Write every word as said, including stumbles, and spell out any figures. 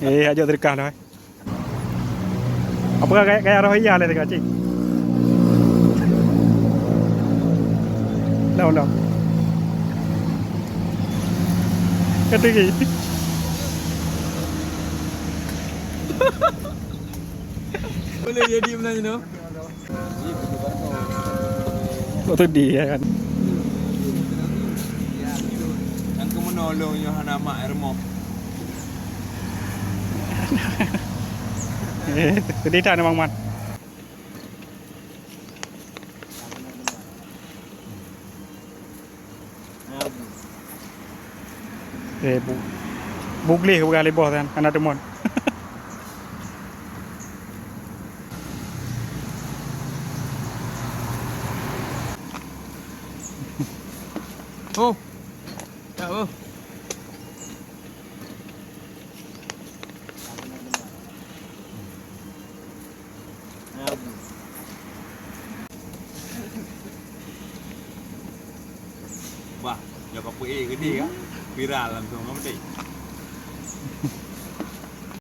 Eh, ajak terkah lah. Apa gaya, gaya roh iya lah tengah cik. Dah, dah. Kata gini. Boleh jadi menanya tu. Kok sedih ya kan? Yang ke menolong nyoh hana mak rumoh. Eh, sedih tak memang man. Eh, bu, bu gleh bukan lé boh kan, hana teumon. Oh. Ya, oh. Bah, nyoe ka peuék geude ka. Viral langsung, apa tadi?